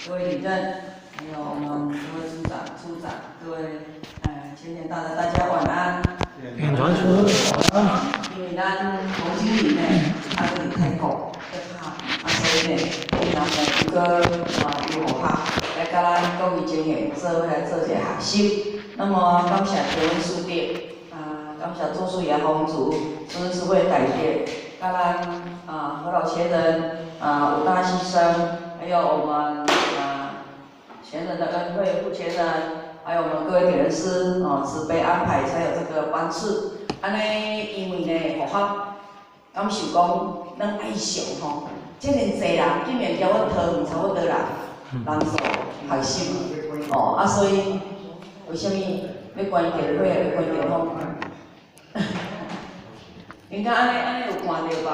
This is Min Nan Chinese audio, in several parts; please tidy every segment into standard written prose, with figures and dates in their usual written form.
各位領政，還有我們各位組長、處長，各位前賢大德，大家晚安。平傳師晚安。因為咱洪經理呢，啊，閣佇泰國在拍，啊，所以呢，伊人呢又閣啊由學校來佮咱各位前賢做伙來做一個學習。那麼感謝台灣師弟，啊，感謝祖師爺洪主、尊師會大德，佮咱啊何老前人啊吳大先生，還有我們啊前人的恩惠副前人，還有我們各位點師哦，慈悲安排才有這個班次。按呢，因為呢，互我感受講，咱愛上吼，這爾濟人，竟然交阮桃園差不多人人數學習，哦，啊，所以為啥物欲關電火，欲關電風？應該按呢按呢有看著吧？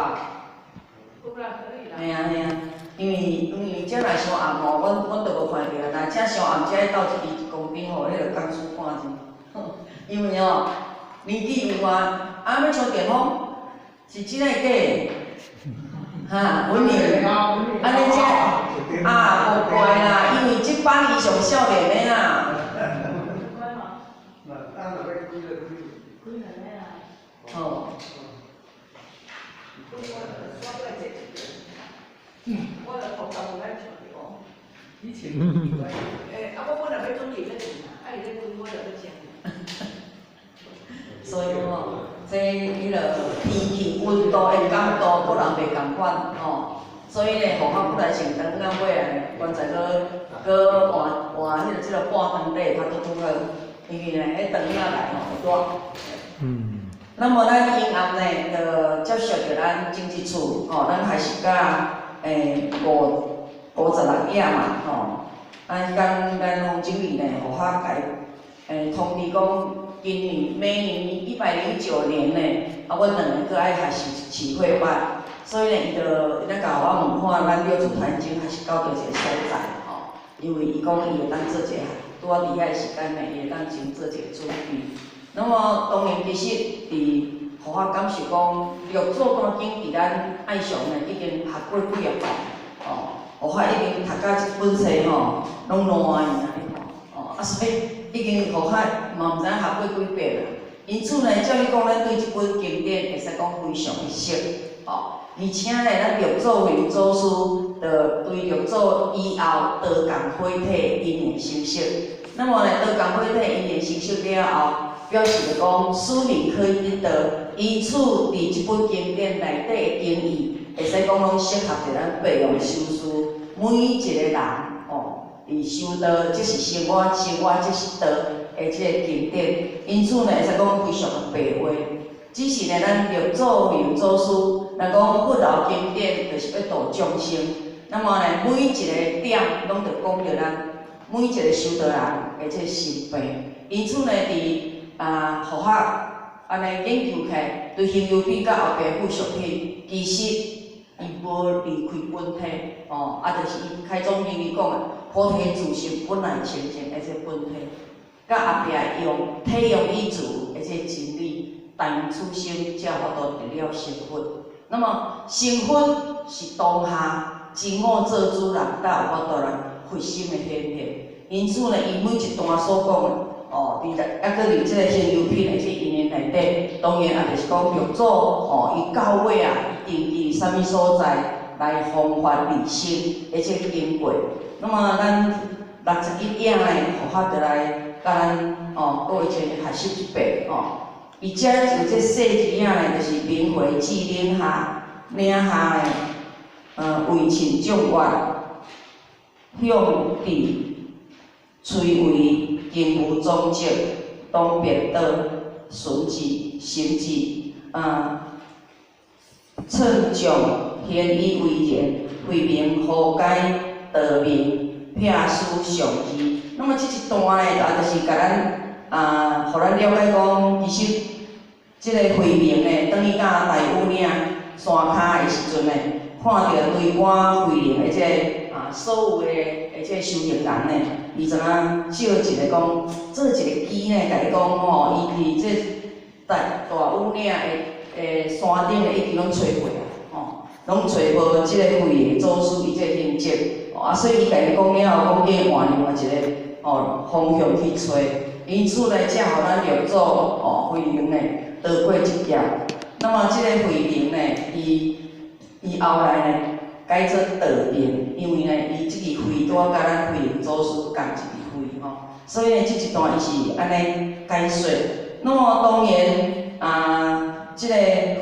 有啦，可以啦。嘿啊嘿啊，因為這若傷暗吼，阮就無看著啊。若這傷暗，才會鬥一支光燈吼，彼個工事看者。因為吼，年紀有啊，啊欲像電風，是真的假的？哈，文明，按呢這啊，無怪啦，因為這班伊上少年的啦。好。我就學習無愛唱著哦。以前，啊，我本來欲準備欲唱，啊，伊咧開，我就欲唱。所以吼，這彼落天氣溫度的感度，各人袂仝款吼。所以呢，予我本來想等到尾啊，棺材閣閣換換彼個這個半長底較拄拄好，因為呢，彼長仔來吼會熱。那麼咱陰暗呢，就接受著咱政治處吼，咱還是甲56頁嘛吼。啊，彼工咱洪經理呢，予我共通知講，今年每年109年呢，啊，阮兩个閣愛學習持會班，所以呢，伊就伊咧共我問看，咱六祖壇經還是到佗一个所在吼，因為伊講伊會當做一個，拄仔佇遐个時間呢，伊會當先做一個準備。那麼當然，其實佇予我感受講，六祖壇經佇咱愛上呢，已經學過幾仔擺，哦，予我已經讀甲這本冊吼，攏爛去啊！你看，哦，啊，所以已經予我嘛毋知影學過幾遍啦。因此呢，照理講，咱對這本經典會使講非常的熟，哦，而且呢，咱六祖慧能祖師就對六祖以後道共火體因緣成熟。那麼呢，道共火體因緣成熟了後，表示著講，此人可以得道。因此，佇這本經典內底的經義，會使講攏適合著咱白羊修士每一個人哦，佇修道即是生活，生活即是道的這個經典。因此呢，會使講非常的白話。只是呢，咱六祖慧能祖師，若講佛老經典，就是欲度眾生。那麼呢，每一個點攏著講著咱每一個修道人的這個心病。因此呢，佇啊，佛學按呢研究起來，對行由品佮後壁附屬品，其實伊無離開本體，哦，啊，就是伊開宗明義講的，菩提自性本來清淨的這本體，佮後壁用體用以住的這真理，但此生才有法度得了成佛。那麼成佛是當下真我做主人，才有法度來佛心的顯現。因此呢，伊每一段所講的，哦，佇來抑閣佇這個行由品的這因緣內底，當然也就是講六祖哦，伊到尾啊，伊定佇啥物所在來弘法利生的這個經過。那麼咱61頁呢，予我就來共咱哦各位前學習一遍哦。伊遮有這細字仔呢，就是明回至嶺下，嶺下呢，為沁眾願，向佇崔嵬經無總則，當別道順智心智，啊，乘將顯以為然，慧明何解道明，撇書上字。那麼這一段呢，也就是共咱啊，予咱了解講，其實這個慧明呢，轉去到大禹嶺山跤的時陣呢，看著對我慧能的這個啊，所有的這個修行人呢，伊怎啊照一個講，做一個機呢，共伊講吼，伊佇這大禹嶺的山頂呢，已經攏揣過啊，吼。攏揣無這个慧能祖師伊這个形跡，哦啊，所以伊共伊講了後，講叫換另外一个哦方向去揣，因此呢，才予咱六祖哦慧能呢逃過這劫。那麼這个慧能呢，伊後來呢改做道明，因為呢，伊這支慧拄仔佮咱慧能祖師仝一支慧吼，所以呢，這一段伊是按呢解說。那麼當然啊，這个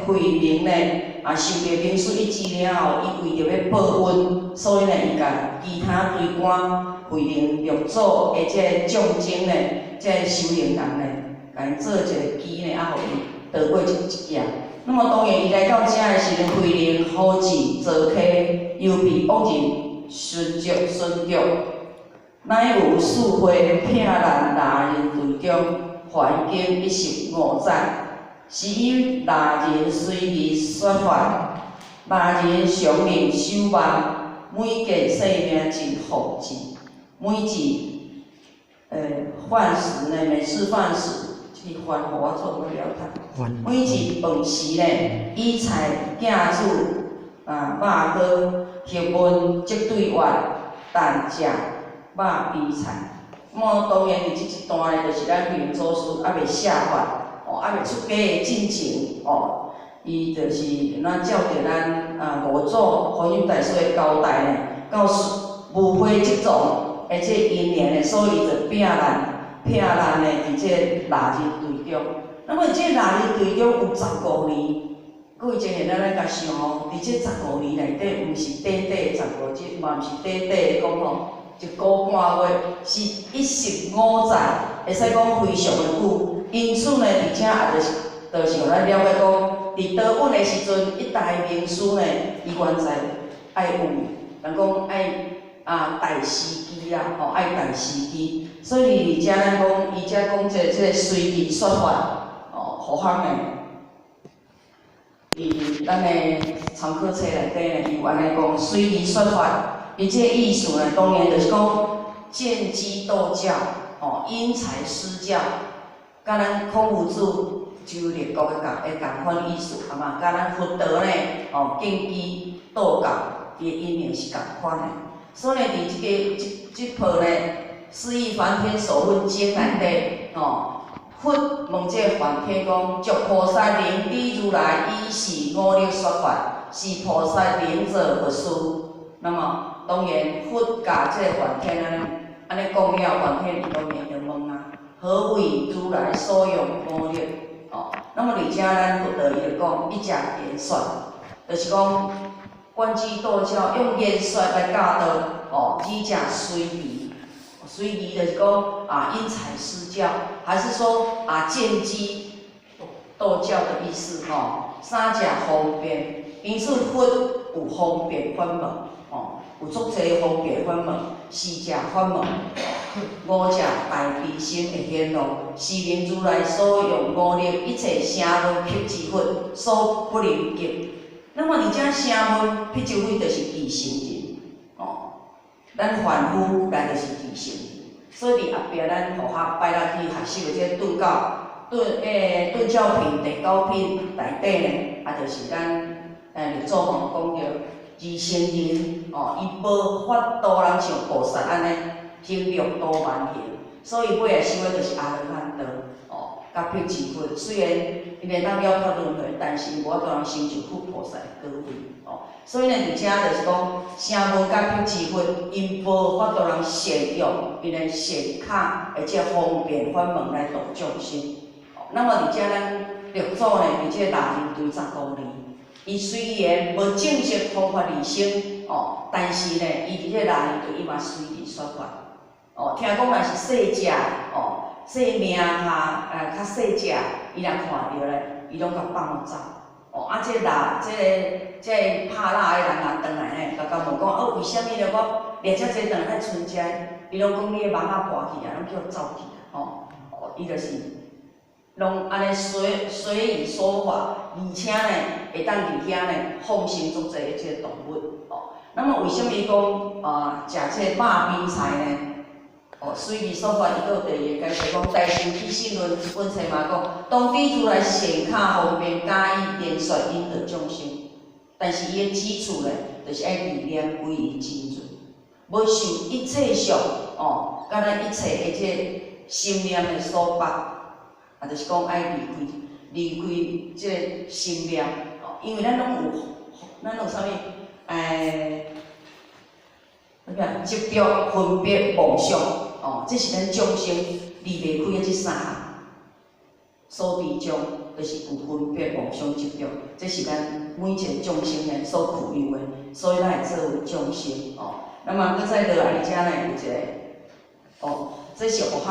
慧能呢，啊受著明師一指了後，伊為著欲報恩，所以呢，伊共其他追趕慧能六祖的這个眾僧呢，這个修行人呢，共𪜶做一个機呢，啊，予伊逃過這一劫。那麼當然，伊來到遮的時陣，慧能呼至座溪，猶被往日巡足巡足，乃有四會避難臘人隊中，還經15載，是以臘人隨意說法，臘人常令守望，每見性命盡復至，每至飯時呢，每次飯時，這個飯予我做不了讀。每次飯時呢，以菜寄煮啊肉糕，或問這對話，但食肉肥菜。那麼當然，佇這一段呢，就是咱慧能祖師猶未卸髮，哦，猶未出家的進前，哦，伊就是按怎照著咱啊五祖弘忍大師的交代呢，到無悔這種的這因緣呢，所以伊就避難避難呢，佇這臘人隊中。那麼這臘人隊中有十五年，各位情形咱來共想吼，佇這十五年內底，毋是短短的15日，嘛毋是短短的講吼，一個半月，是15載，會使講非常的久。因此呢，佇遮也就是就是予咱了解講，佇導穩的時陣，一代明師呢，伊原在愛有，人講愛啊待時機啦，吼，愛待時機。所以佇遮咱講，伊遮講這個隨機說法，哦，互項呢，佇咱的參考冊內底呢，伊有按呢講，隨機說法，伊這個意思呢，當然就是講見機逗教，吼，因材施教，佮咱孔夫子周立國的仝款意思，啊嘛，佮咱佛陀呢，哦，見機逗教，伊的因緣是仝款的。所以呢，佇這个這這部呢，《釋義梵天所問經》內底，吼，佛問這個梵天講：俗菩薩靈知如來以是五力說法，是菩薩靈者不思。那麼當然，佛共這個梵天按呢按呢講了，梵天伊當然就問啊：何謂如來所用五力？哦，那麼佇遮咱佛陀伊就講，一者言說，就是講觀機逗教，用言說來教導。哦，二者隨宜，隨宜就是講啊，因材施教，還是說啊見機逗教的意思吼。三者方便，因此佛有方便法門，哦，有足濟方便法門。四者法門，五者大悲心的顯露，是名如來所用五力，一切聲聞辟支佛所不能及。那麼佇遮聲聞辟支佛就是二乘人，哦，咱凡夫來就是二乘人。所以佇後壁咱佛學拜六去學習的這個頓教、頓教品第九品內底呢，啊，就是咱六祖吼講著二乘人，哦，伊無法度通像菩薩按呢行六度萬行，所以尾仔修的就是阿羅漢道，哦，佮辟支佛。雖然伊會當了脫輪迴，但是無法度通成就佛菩薩的果位，哦。所以呢，佇遮就是講，聲聞佮辟支佛，𪜶無法度通善用𪜶的善巧，的這個方便法門來度眾生。哦，那麼佇遮咱六祖呢，佇這個臘人隊十五年，伊雖然無正式弘法利生，哦，但是呢，伊佇這個臘人隊，伊嘛隨意說法。哦，聽講若是細隻，哦，細命較細隻，伊若看著咧，伊攏共放予走。哦，啊，這臘，這個拍臘的人若轉來呢，共共問講，哦，為啥物呢？我掠遮濟轉來咱賰遮，伊攏講你的網仔破去啊，攏叫走去啊，吼，哦，伊就是攏按呢隨意說法，而且呢，會當佇遐呢放生足濟的這個動物，哦。那麼為啥物講啊，食這個肉邊菜呢？哦，隨意說法，伊閣有第二個解釋講，大乘起信論這本冊嘛講，當知如來善巧方便，加以言說引導眾生。但是伊的基礎呢，就是愛離念歸於真如，無受一切相哦，佮咱一切的這個心念的所縛，啊，就是講愛離開這個心念哦，因為咱攏有，咱攏有啥物？啥物啊？執著、分別、妄想，哦，這是咱眾生離袂開的這三項。所知障，就是有分別、妄想、執著，這是咱每一個眾生呢所具有的，所以咱會做為眾生哦。那麼閣再落來遮呢，有一個哦，這是予學課，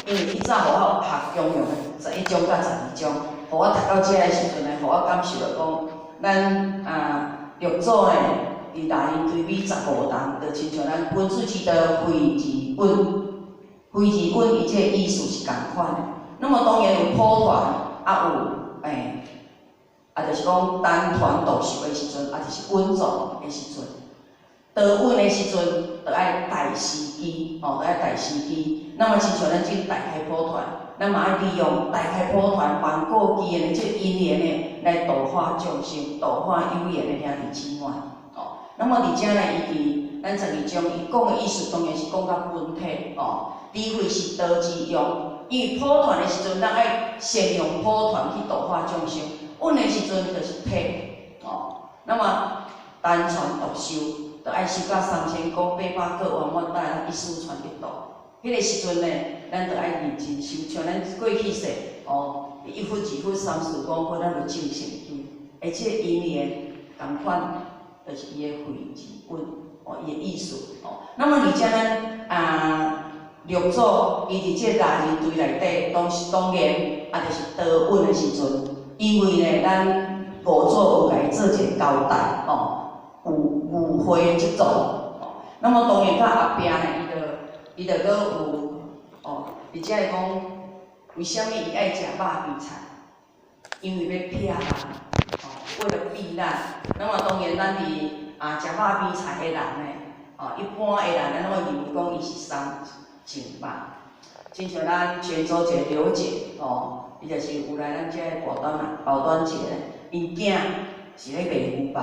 因為伊早予我學中庸的11章佮12章，予我讀到遮的時陣呢，予我感受著講，咱啊六祖呢，佇大輪對比15冬，就親像咱君子之道，惠而穩，惠而穩，伊這個意思是仝款的。那麼當然有抱團，啊有啊就是講單傳獨修的時陣，啊就是穩坐的時陣。倒穩的時陣，就愛大時機，哦，就愛大時機。那麼親像咱這大開普團，咱嘛愛利用大開普團萬古機緣的這個因緣呢，來度化眾生，度化有緣的兄弟姊妹。哦，那麼佇遮呢，伊佇咱12章，伊講的意思當然是講較本體，哦，智慧是道之用。因為普團的時陣，咱愛善用普團去度化眾生；穩的時陣就是體，哦。那麼單傳獨修，就愛修到3000個800個圓滿，才會一師傳一度。彼個時陣呢，咱就愛認真修，像咱過去世，哦，一佛、二佛、三四五佛，咱就證成去。而且因緣仝款，就是伊的惠而穩，哦，伊的意思，哦。那麼而且咱啊，六祖伊佇這個六壬堆內底，當時當然啊，就是倒穩的時陣，因為呢，咱五祖有共伊做一個交代，哦，有誤會這種，哦，那麼當然到後壁呢，伊就閣有，哦，而且伊講，為啥物伊愛食肉邊菜？因為欲避難，哦，為了避難。那麼當然咱佇啊食肉邊菜的人呢，哦，一般的人咱攏會認為講伊是三淨肉，親像咱泉州一個劉姐，哦，伊就是有來咱這個寶丹啊，寶丹姐，𪜶囝是咧賣牛肉，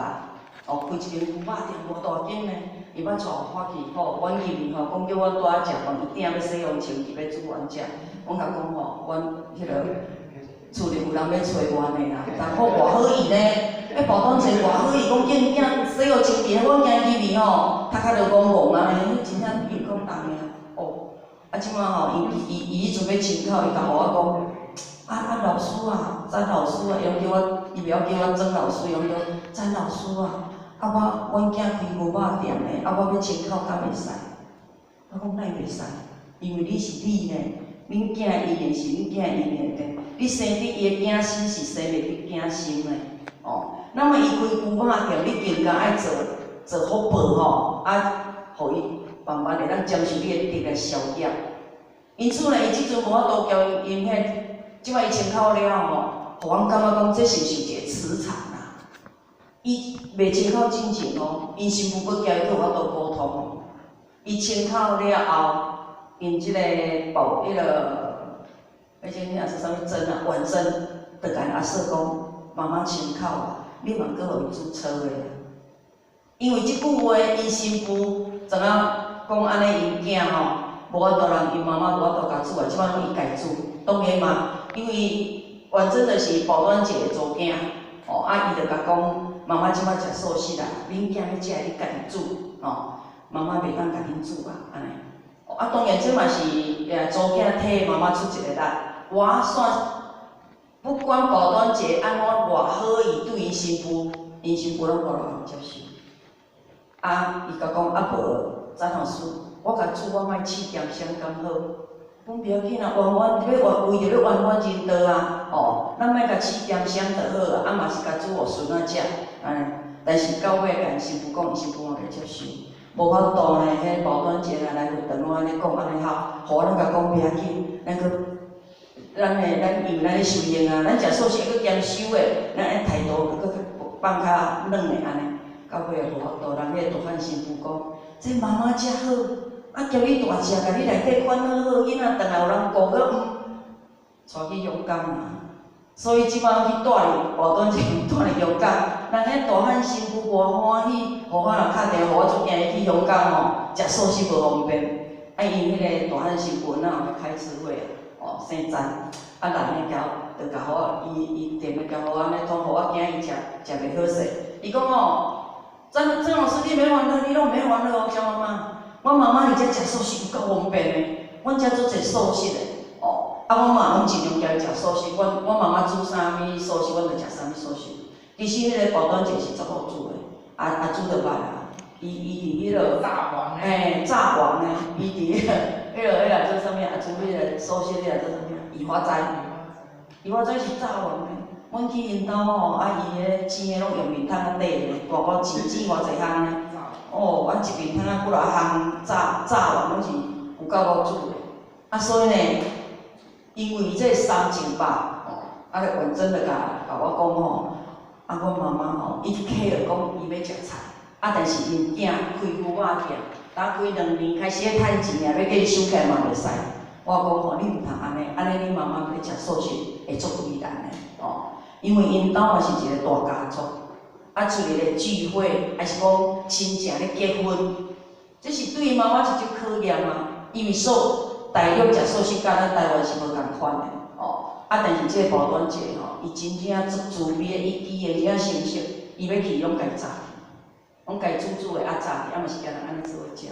哦，開一間牛肉店，偌大間呢，伊捌帶我去吼，阮入去吼，講叫阮蹛仔食飯，伊鼎欲洗予清氣欲煮阮食，阮共講吼，阮彼个厝裡有人欲揣阮的啦，但講偌好意呢，彼寶丹姐偌好意，講叫𪜶囝洗予清氣，阮行入去吼，頭殼就戆戆按呢，彼真正伊講重的哦。啊，這擺吼，伊伊伊彼陣欲清口，伊共予我講，啊啊老師啊，詹老師啊，伊攏叫我，伊袂曉叫我曾老師，伊攏叫詹老師啊。啊我阮囝開牛肉店的，啊我欲清口敢會使？我講哪會袂使？因為你是你呢，恁囝的因緣是恁囝的因緣的，你生佇伊的囝身是生袂佇囝心的，哦。那麼伊開牛肉店，你更加愛做做福報吼，啊，予伊慢慢會當接受你的德來消業。因此呢，伊這陣無法度交𪜶彼，這擺伊清口了吼，予阮感覺講這是毋是一個磁場啊？伊袂清口進前哦，𪜶新婦閣交伊閣有法度溝通。伊清口了後，𪜶這個寶彼個，彼種遐說啥物珍啊，婉珍，就共阿嫂講，媽媽清口啊，你嘛閣予伊煮炒的。因為這句話，𪜶新婦知影講按呢，𪜶囝吼，無法度人𪜶媽媽無法度共煮啊，這擺攏伊家煮。當然嘛，因為婉珍就是寶丹姐的查某囝，哦，啊，伊就共講，媽媽這擺食素食啦，恁囝欲食的你家己煮，吼，媽媽袂當共恁煮啊，按呢。啊，當然這嘛是查某囝替媽媽出一個力。我算不管寶丹姐按怎偌好意對𪜶新婦，𪜶新婦攏無法度接受。啊，伊共講啊無，詹老師，我共煮，我莫試鹹啥敢好？講不要緊啊，圓滿欲圓為著欲圓滿人道啊，哦，咱莫共試鹹啥就好啊，啊嘛是共煮予孫仔食，按呢。但是到尾共新婦講，新婦嘛袂接受，無法度呢。彼寶丹姐來佛堂攏按呢講，按呢吼，予我攏共講不要緊，咱閣咱的咱因為咱咧修行啊，咱食素食閣兼修的，咱愛態度閣放較軟的按呢。到尾也無法度，人彼個大漢新婦講，這媽媽遮好，啊叫你大食，共你內底款好好，囡仔轉來有人顧閣毋，帶去香港啊，所以這擺去蹛佇大端前，蹛佇香港，人彼大漢新婦偌歡喜，予我若敲電話，我足驚伊去香港吼，食素食無方便。啊，𪜶彼個大漢新婦哪有咧開智慧啊？哦，姓詹，啊來呢交，就共我，伊伊電話交予我按呢通，予我驚伊食食袂好勢。伊講哦，詹詹老師你免煩惱，你攏免煩惱哦，江媽媽。我媽媽佇遮食素食有夠方便的，阮遮足濟素食的，哦，啊，阮嘛攏盡量共伊食素食。阮我媽媽煮啥物素食，阮就食啥物素食。其實彼個包端姐是足好煮的，啊啊煮得歹啊。伊伊佇彼落，嘿，炸黃呢，伊佇彼個彼個彼個做啥物啊？煮彼個素食，彼個做啥物啊？芫花齋，芫花齋是炸黃的。阮去𪜶兜吼，啊伊彼煎的攏用面桶仔底的，大包煎煎偌濟項呢？哦，啊一面桶仔幾若項炸炸完攏是有夠好煮的。啊，所以呢，因為這三淨肉，哦，啊，就婉珍就共共我講吼，啊，阮媽媽吼，伊去客講伊欲食菜，啊，但是𪜶囝開牛肉店，打開2年開始咧趁錢啊，欲叫伊收起來嘛袂使。我講吼，你毋通按呢，按呢你媽媽欲食素食會足為難的，哦，因為𪜶兜嘛是一個大家族，啊，出去咧聚會，還是講親情咧結婚，這是對伊媽媽一種考驗啊。因為素大陸食素食佮咱台灣是無仝款的，哦，啊，但是這個包端姐吼，伊真正足慈悲的，伊伊的真正成熟，伊欲去攏共伊炸去，攏共伊煮煮的啊炸去，啊嘛是共人按呢做伙食，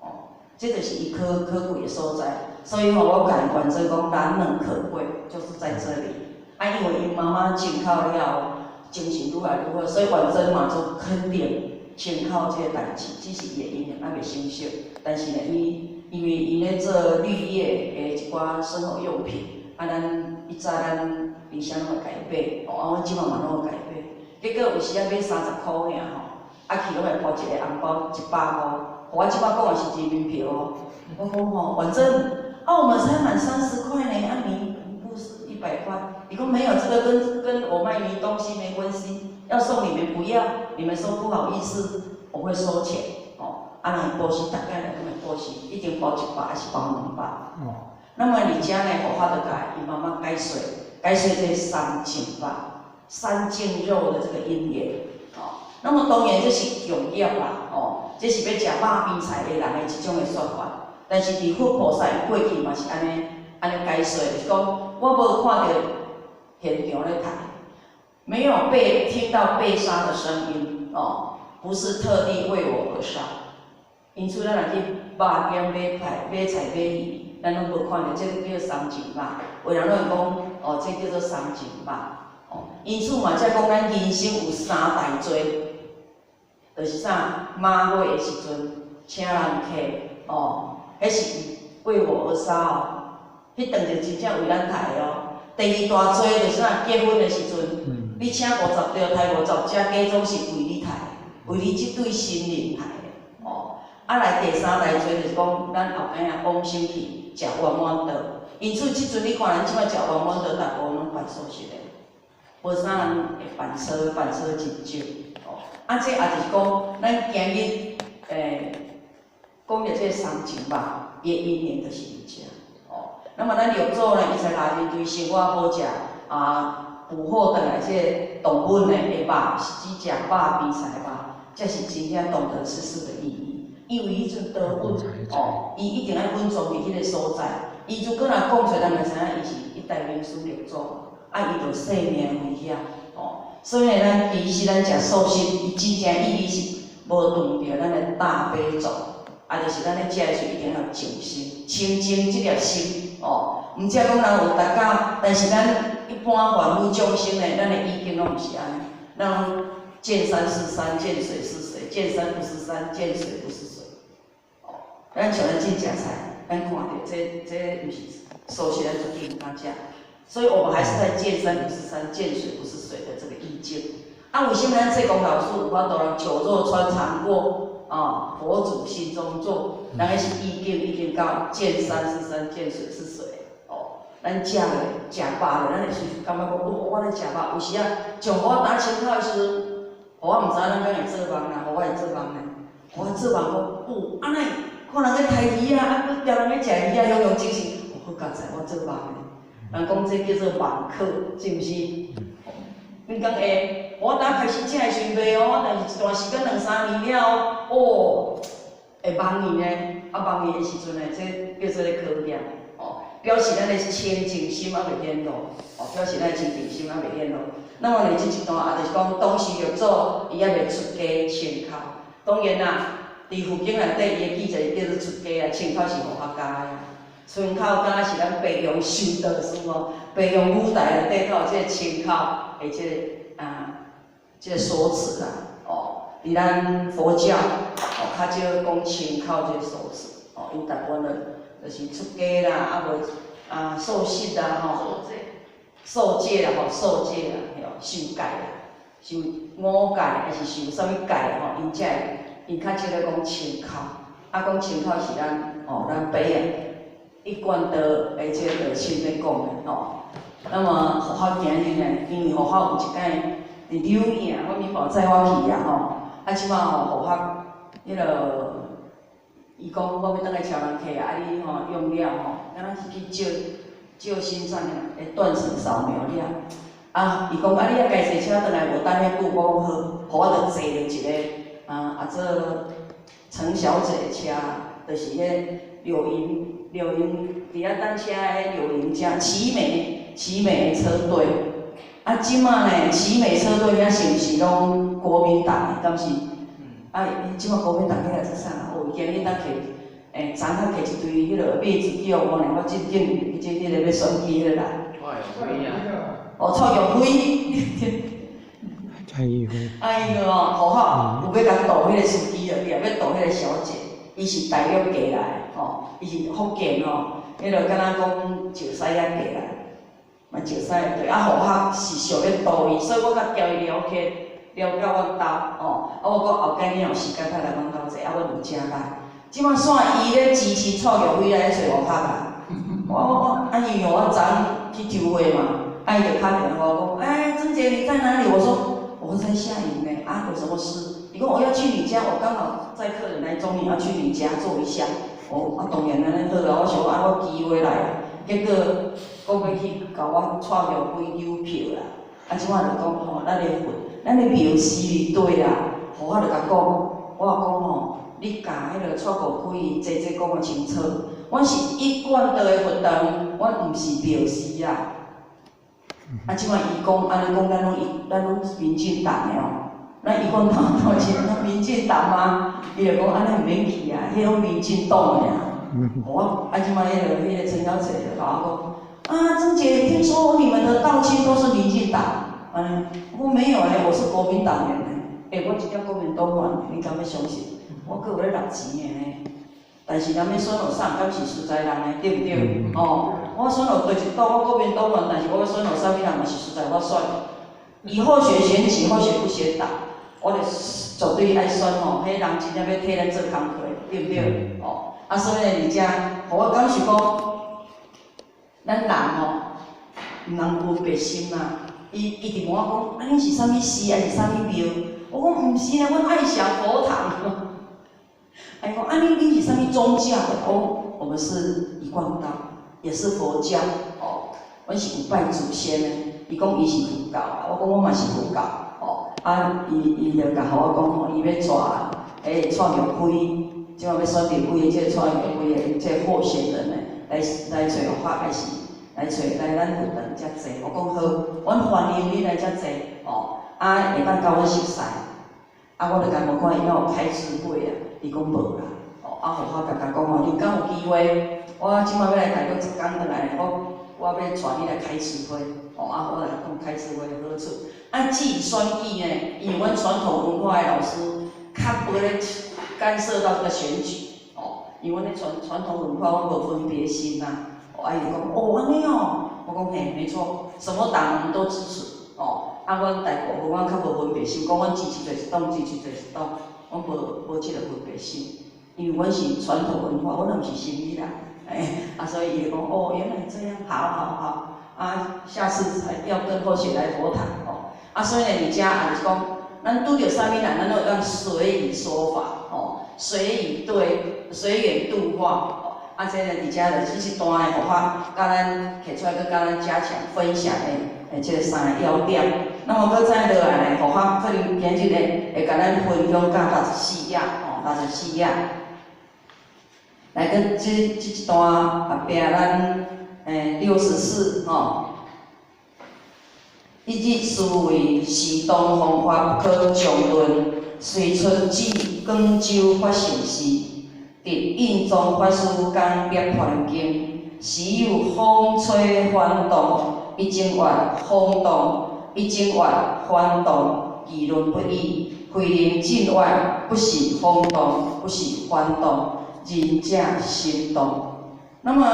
哦，這就是伊可可貴的所在。所以吼，我共婉珍講難能可貴，就是在這裡。啊，因為𪜶媽媽清口了後，精神愈來愈好，所以婉珍嘛足肯定清口這個代誌，只是伊的姻緣還袂成熟。但是呢，伊因為伊咧做綠葉的一寡生活用品，啊，咱以早咱冰箱攏會共伊買，哦，啊，阮這擺嘛攏會共伊買。結果有時仔買30箍爾吼，啊去攏會包一個紅包100箍，予我這擺講的是人民幣哦。我講吼，反正啊，我們才滿30塊呢，啊你不是100塊？伊講沒有，這個跟我賣你東西沒關係，要送你們不要，你們說不好意思，我會收錢，哦，啊若報時大概來講會報時，一定包100還是包200？哦，那麼你家呢，佛法就共伊媽媽解說，解說這三淨肉，三淨肉的這個因緣，哦，那麼當然這是共業啦，哦，這是欲食肉邊菜的人的一種的說法。但是佇佛菩薩過去嘛是按呢按呢解說，就是講我無看著現場咧刣，沒有被聽到被殺的聲音，哦，不是特地為我而殺。因此，咱若去肉店買菜、買菜買魚，咱攏無看著這個叫三淨肉，有人攏會講，哦，這叫做三淨肉，哦，因此嘛，才講咱人生有三大罪，就是啥？馬尾的時陣請人客，哦。彼是為我而殺哦，彼頓就真正為咱刣的哦。第二大罪就是啥？結婚的時陣，你請50條，刣50隻，假裝是為你刣，為你這對新人刣的哦。啊，來第三大罪就是講，咱後擺啊往生去食圓滿道。因此，這陣你看咱這擺食圓滿道，大部分攏辦素食的，無啥人會辦素，辦素真少哦。啊，這也就是講，咱今日講著這個三淨肉，伊的因緣就是佇遮哦。那麼咱六祖呢，伊才來面對生活無食啊，捕獲轉來這個動物呢的肉，是指食肉邊菜的肉，這是真正懂得吃素的意義。因為彼陣刀塭哦，伊一定愛穩裝佇彼個所在。伊如果若講出來，人就知影伊是一代名師六祖，啊，伊就性命危險哦。所以呢，咱其實咱食素食，伊真正意義是無斷著咱的大悲咒。啊，就是咱咧食的時陣一定要靜心，清淨這粒心哦。毋才講人有大家，但是咱一般凡夫眾生呢，咱的意境攏毋是按呢。咱攏見山是山，見水是水，見山不是山，見水不是水。哦，咱像咱進食菜，咱看著這這毋是素食，咱絕對毋敢食。所以我們還是在見山不是山，見水不是水的這個意境。啊，為啥物咱濟公老師有法度人酒肉穿腸過？啊，佛祖心中坐，人彼是意境已經到見山是山，見水是水。哦，咱食咧食飽咧，咱會時感覺講，哦，我咧食飽。有時啊，像我打清口的時陣，我毋知影咱敢會做夢啦，予我會做夢呢。我做夢講，哦，按呢看人咧刣魚仔，啊，閣貂人咧食魚仔，雄雄精神，哦，好佳哉，我做夢呢。人講這叫做網課，是毋是？你講會，我打開始食的時陣袂哦，但是一段時間兩三年了後，哦，會忘去呢，啊忘去的時陣呢，這叫做咧考驗，哦，表示咱的清淨心猶未顯露，哦，表示咱的清淨心猶未顯露。那麼呢，這一段也就是講，當時六祖伊猶未出家穿口，當然啦，佇佛經內底伊的記載叫做出家啊，穿口是和合家的。村口敢若是咱白羊修道士哦，白羊舞台內底頭這個穿口的這個啊，這個說辭啦，哦，佇咱佛教哦，較少講穿口這個說辭，哦，𪜶大部分就是出家啦，啊無啊受洗啦吼，受戒啦吼，受戒啦，嘿哦，受戒啦，受五戒還是受啥物戒吼，𪜶才會，𪜶較少咧講穿口，啊講穿口是咱哦，咱白羊一貫道的這個道親咧講的吼。那麼佛學今日呢，因為佛學有一擺佇柳營，我敏寶載我去啊吼，啊這馬吼佛學彼個，伊講我欲轉來超人客啊，啊你吼用了吼，敢若是去照照心臟的斷層掃描了，啊，伊講啊你遐家坐車轉來無等遐久，我講好，予我就坐著一个啊啊做陳小姐的車，就是彼柳營柳營佇遐等車的柳營車，奇美奇美的車隊。啊，這馬呢，奇美車隊遐是毋是攏國民黨的？敢是？啊，這馬國民黨起來做啥？哦，今日當摕，欸，昨昏摕一堆彼個馬子叫我呢，我真緊，這彼個欲選舉彼個啦。哦，蔡玉輝。蔡玉輝。啊，伊個哦，好好，有欲共渡彼個司機啊，伊也欲渡彼個小姐，伊是大陸過來，吼，伊是福建吼，彼個敢若講石獅遐過來，嘛石獅對，啊，和合是想欲渡伊，所以我較交伊聊天，聊到阮兜，吼，啊，我講後擺你若有時間，再來阮兜坐，啊，阮有遮來。這馬煞伊咧支持蔡玉輝來揣和合啊，我我我，啊，因為我昨昏去籌會嘛，啊，伊就敲電話我講，欸，曾姐你在哪裡？我說我在下營呢，啊，有什麼事？伊講我要去你家，我剛好載客人來中壢，要去你家坐一下。哦，啊，當然按呢好啊，我想講啊，我機會來啊，結果講欲去共我蔡玉輝扭票啦。啊，這馬就講吼，咱的佛，咱的廟寺裡底啦，和我就共講，我講吼，你共彼個蔡國輝坐坐講較清楚，阮是一貫道的佛堂，阮毋是廟寺啊。啊，這馬伊講按呢講，咱攏一咱攏民進黨的哦，咱一貫道到是咱民進黨嗎？伊就講按呢毋免去啊，彼攏民進黨的啊。我啊，這馬彼個陳小姐就共我講，啊，曾姐，聽說你們的道親都是民進黨，按呢，我沒有咧，我是國民黨員呢。欸，我一點國民黨員，你敢欲相信？我閣有咧納錢的呢。但是人欲選予啥，敢是實在人的，對毋對？哦，我選予佗一黨，我國民黨員，但是我欲選予啥物人嘛是實在我選。以後選選舉，候選不選黨，我就絕對愛選吼，彼人真正欲替咱做工課，對毋對？哦，啊，所以呢，佇遮，予我感受講，咱人吼，毋通分別心啊。伊一直問我講，啊，恁是啥物寺，還是啥物廟？我講毋是啊，阮愛祥佛堂。伊講啊，恁是啥物宗教的？我講我們是一貫道，也是佛教哦。阮是有拜祖先的。伊講伊是佛教，我講我嘛是佛教哦。啊，伊伊就共我講吼，伊欲帶欸蔡玉輝，這馬欲選立委的這個蔡玉輝的這個候選人呢，來來揣法，還是來揣來咱佛堂遮坐。我講好，阮歡迎你來遮坐哦。啊，會當佮阮熟似。啊，我就共問看伊敢有開智慧啊？伊講無啦。哦，啊，和我共共講吼，你敢有機會？我這馬欲來大陸一工轉來，我我欲帶你來開智慧。哦，啊，我來講開智慧的好處。啊，至於選舉呢，因為阮傳統文化的老師較無咧干涉到這個選舉。哦，因為阮咧傳傳統文化，阮無分別心呐。哦，啊，伊就講哦，按呢哦，我講嘿，沒錯，什麼黨我們都支持。哦，啊，阮大部分阮較無分別心，講阮支持佗一黨，支持佗一黨，阮無無這個分別心，因為阮是傳統文化，阮也毋是神秘啦，欸，啊，所以伊就講哦，原來這樣，好好好，啊，下次才要跟後學來佛堂哦，啊，所以呢，佇遮也是講，咱拄著啥物人，咱攏會當隨意說法，哦，隨意對，隨緣度化，哦，啊，這个佇遮就這一段的佛法，佮咱提出來，閣佮咱加強分享的，這三个要點。那麼閣再落來呢，佛法可能今日呢會共咱分享到六十四頁，吼，六十四頁。來，閣這一段後壁咱64吼。一日思維時當方法不可詳論，隨出至廣州法性寺，得印宗法師講涅槃經，時有風吹幡動，一整月風動，一整月幡動，議論不已。慧能進願，不是風動，不是幡動，仁者心動。那麼，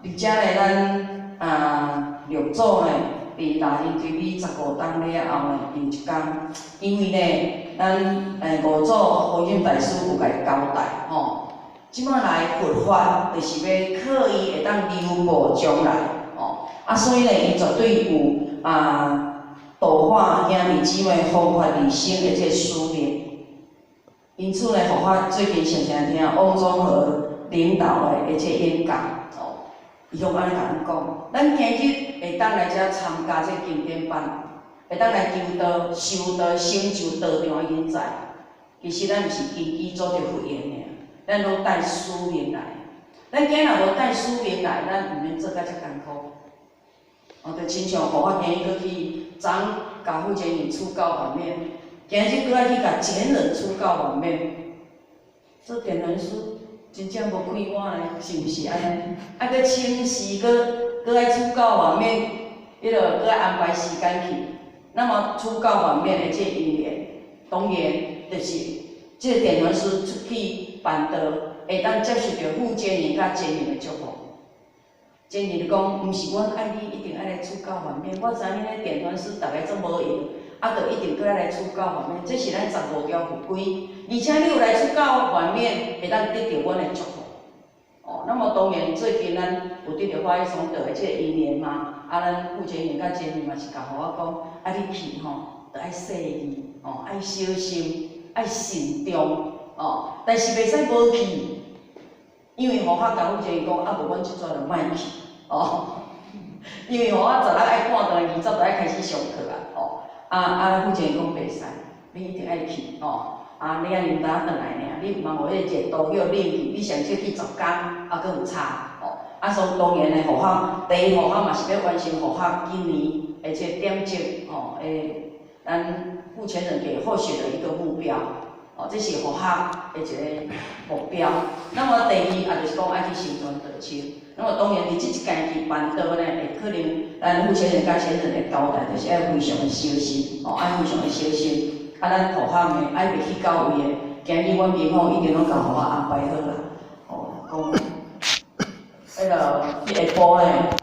佇遮呢，咱啊六祖呢，佇大日對比15冬了後呢，有一工，因為呢，咱五祖弘忍大師有共伊交代吼，這擺來佛法，就是欲靠伊會當留步將來，吼，啊，所以呢，伊絕對有啊度化兄弟姊妹弘法利生的這个使命。因此呢，佛法最近常常聽翁宗和領導的這個演講，哦，伊攏按呢共咱講，咱今日會當來遮參加這個經典班，會當來求道、修道、成就道場的人才，其實咱毋是根基做著佛緣爾，咱攏帶使命來。咱今日若無帶使命來，咱毋免做甲遮艱苦。哦，就親像予我今日閣去昨共傅前人初教方面，今日閣愛去共前人初教方面，做點傳師真正無快活呢，是毋是按呢？啊，閣請示，閣愛初教方面，彼落閣愛安排時間去。那麼初教方面的這因緣，當然就是這個點傳師出去辦道，會當接受著傅前人佮前人的祝福。前人就講，毋是阮愛你，一定愛來初教方面。我知影恁咧點傳師逐个足無閒，啊，著一定閣愛來初教方面。這是咱十五條佛規，而且你有來初教方面，會當得著阮的祝福。哦，那麼當然最近咱有得著法喜松道的這個因緣嘛，啊，咱傅前人佮前人嘛是共予我講，啊，你去吼，著愛細膩，哦，愛小心，愛慎重，哦，但是袂使無去，因為吼，我共傅前人講，啊，無阮這逝就莫去，哦，因為吼，我十六愛趕轉來，20就愛開始上課啊，哦，啊啊，傅前人講袂使，你一定愛去，哦。啊，你愛啉淡轉來爾，你毋通予彼個熱度叫冷去，你上少去10工，啊，閣有差，哦。啊，所以當然呢，護法，第一護法嘛是欲完成護法今年的這個點鐘，吼，咱傅前人給後學的一個目標，哦，這是護法的一個目標。那麼第二，也就是講愛去成全道親。那麼當然，佇這一屆去辦道呢，會可能咱傅前人佮前人的交代，就是愛非常的小心，哦，愛非常的小心。啊，咱護法呢，愛袂去到位的，今日阮民放已經攏共予我安排好啦，哦，講，彼個去下晡呢。